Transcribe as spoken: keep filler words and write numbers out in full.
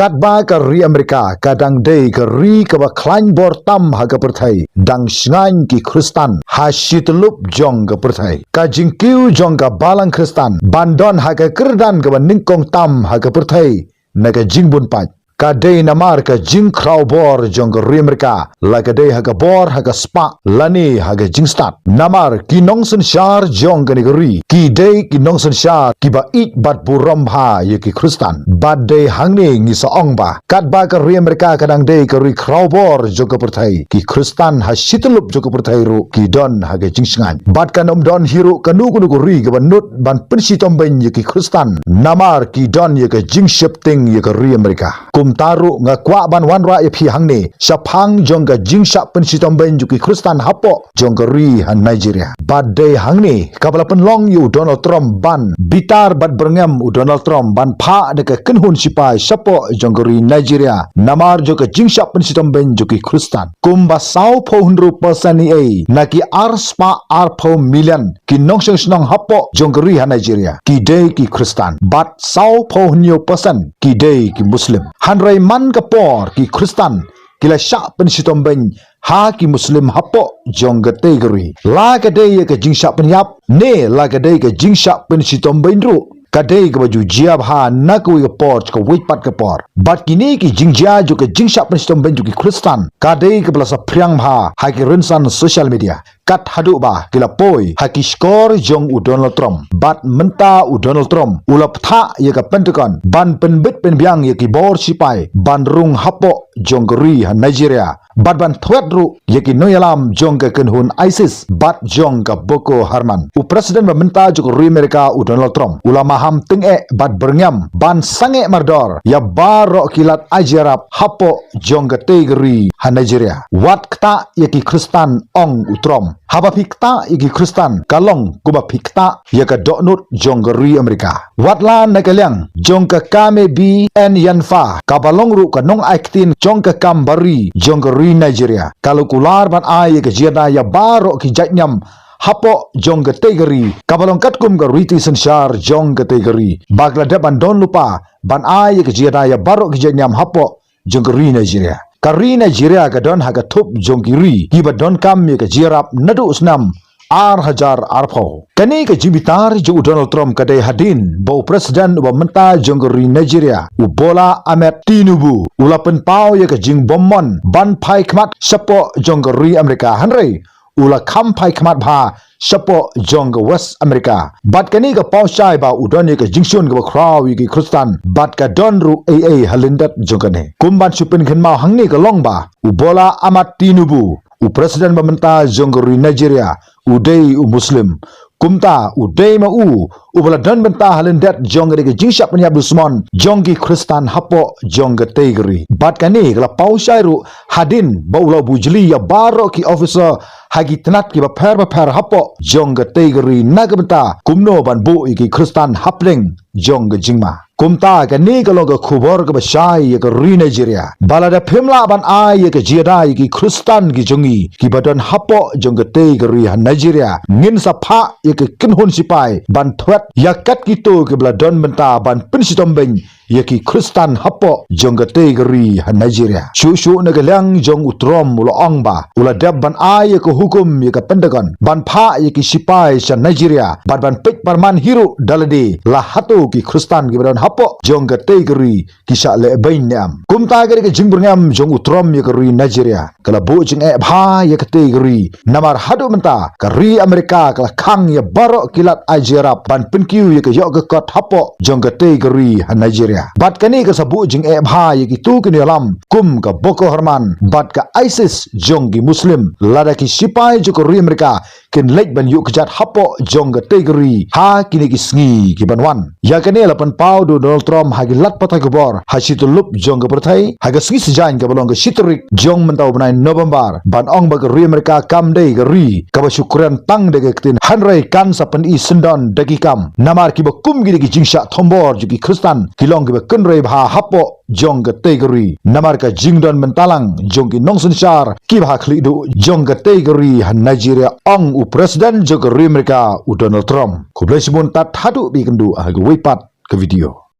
Katba ka ri Amerika ka dang dei ka ri kaba khlaiñ bor tam ha ka pyrthei, dang shngaiñ ki Khristan ha shi tyllup jong ka pyrthei. Ka jingkiew jong ka Balang Khristan ban don ha ka kyrdan kaba nyngkong tam ha ka pyrthei na ka jingbun paid ka dei namar ka jingkhraw bor jong ka ri Amerika, la ka dei ha ka bor, ha ka spah lane ha ka jingstad. Namar ki nongsynshar jong kane ka ri ki dei ki nongsynshar kiba ïeit bad burom bha ïa ki Khristan. Bad dei hangne ngi sa ong ba katba ka ri Amerika ka dang dei ka ri khraw bor jong ka pyrthei, ki Khristan ha shi tyllup jong ka pyrthei ruh ki don ha ka jingshngaiñ. Bad kan ym don hi ruh kano kano ka ri kaba nud ban pynshitom beiñ ïa ki Khristan namar ki don ïa ka jingsheptieng ïa ka ri Amerika. Kumta ruh nga kwah ban wanrah ïa phi hangne shaphang jong ka jingshah pynshitom beiñ jong ki Khristan hapoh jong ka ri ha Nigeria. Bad dei hangne kaba la pynlong ïa u Donald Trump ban bitar bad byrngem u Donald Trump ban phah da ka kynhun shipai shapoh jong ka ri Nigeria namar jong ka jingshah pynshitom beiñ jong ki Khristan. Kumba sawphew hynriew percent ïa na ki arspah arphew million ki nongshong shnong hapoh jong ka ri ha Nigeria ki dei ki Khristan, bad sawphew hynñiew percent ki dei ki Muslim. Hynrei man ka por ki Khristan ki la shah pynshitom beiñ ha ki Muslim hapoh jong katei ka ri. La ka dei ka jingshah pynïap ne la ka dei ka jingshah pynshitom beiñ ruh, ka dei kaba ju jia bha na kawei ka por sha kawei pat ka por. Bad kine ki jingjia jong ka jingshah pynshitom beiñ jong ki Khristan ka dei kaba la saphriang bha ha ki rynsan social media. Kat haduh ba ki la poi ha ki shkor jong u Donald Trump. Bad mynta u Donald Trump u la pynthah ïa ka Pentagon ban pynbit pynbiang ïa ki bor shipai ban rung hapoh jong ka ri ha Nigeria. Bad ban thwet ruh ïa ki nongïalam jong ka kynhun ISIS bad jong ka Boko Haram. U President ba mynta jong ka ri Amerika u Donald Trump u la maham tyngeh bad byrngem ban sangeh mardor ïa baroh ki lad ai jia rap hapoh jong katei ka ri ha Nigeria. Wat ktah ïa ki Khristan, ong u Trump. Haba phi ktah ïa ki Khristan ka long kumba phi ktah ïa ka dohnud jong ka ri Amerika. Wat la na ka liang jong ka Kame B N Yanfa kaba long ruh ka nongai ktien jong ka kam bari jong ka ri Nigeria, ka la kular ban ai ïa ka jingïada ïa baroh ki jait niam hapoh jong katei ka ri kaba long katkum ka riti synshar jong katei ka ri. Ba ka la dep ban don lypa ban ai ïa ka jingïada ïa baroh ki jait niam hapoh jong ka ri Nigeria. Ka ri Nigeria ka don ha ka thup jong ki ri kiba donkam ïa ka jia rap naduh snem ar hajar arphew. Kane ka jingbitar jong u Donald Trump ka dei hadien ba u President uba mynta jong ka ri Nigeria u Bola Ahmed Tinubu u la pynpaw ïa ka jingbym mon ban phai khmat shapoh jong ka ri Amerika, hynrei u la kham phai khmat bha shapoh jong ka West America. Bad kane ka paw shai ba u don ïa ka jingshun kaba khraw ïa ki Khristan bad ka don ruh ei ei ha lyndet jong kane. Kum ban shu pynkynmaw hangne ka long ba u Bola Ahmed Tinubu, u President ba mynta jong ka ri Nigeria, u dei u Muslim. Kumta u dei ma u uba la don bynta ha lyndet jong kane ka jingshah pynïap dusmon jong ki Khristan hapoh jong katei ka ri. Bad kane ka la paw shai ruh hadien ba u la bujli ïa baroh ki officer ha ki tnat kiba pher bapher hapoh jong katei ka ri na ka bynta kumno ban buh ïa ki Khristan hapdeng jong ka jingma. Kumta kane ka long ka khubor kaba shai ïa ka ri Nigeria. Ba lada phim lah ban ai ïa ka jingïada ïa ki Khristan ki jong ngi kiba don hapoh jong katei ka ri ha Nigeria, ngin sa phah ïa ka kynhun shipai ban thwet ïa kat kito kiba la don bynta ban pynshitom beiñ ïa ki Khristan hapoh jong katei ka ri ha Nigeria. Shuh shuh na ka liang jong u Trump u la ong ba u la dep ban ai ïa ka hukum ïa ka Pentagon ban phah ïa ki shipai sha Nigeria bad ban peit pyrman hi ruh da lade la hato ki Khristan kiba don hapoh jong katei ka ri ki shah leh beiñ ne em. Kumta ka dei ka jingbyrngem jong u Trump ïa ka ri Nigeria. Ka la buh jingeh bha ïa katei ka ri namar haduh mynta ka ri Amerika ka la khang ïa baroh ki lad ai jia rap ban pynkiew ïa ka ïoh ka kot hapoh jong katei ka ri ha Nigeria. Bad kane ka sa buh jingeh bha ïa kito ki nongïalam kum ka Boko Haram bad ka ISIS jong ki Muslim, lada ki shipai jong ka ri Amerika kin leit ban ïuh kjat hapoh jong katei ka ri ha kine ki sngi ki ban wan. Ïa kane la pynpaw da u Donald Trump ha ki lad pathai khubor ha shi tyllup jong ka pyrthei ha ka sngi Saitjaiñ kaba long ka shi tarik jong mynta u bnai November, ban ong ba ka ri Amerika kam dei ka ri kaba shu kren tang da ka ktien, hynrei kan sa pyni syndon da ki kam. Namar kiba kum kine ki jingshah thombor jong ki Khristan ki long kiba kynrei bha hapoh jong katei ka ri namar ka jingdon bynta lang jong ki nongsynshar kiba ha khlieh duh jong katei ka ri ha Nigeria, ong u President jong ka ri Amerika u Donald Trump. Khublei shibun, tad haduh ba ïakynduh ha kawei pat ka video.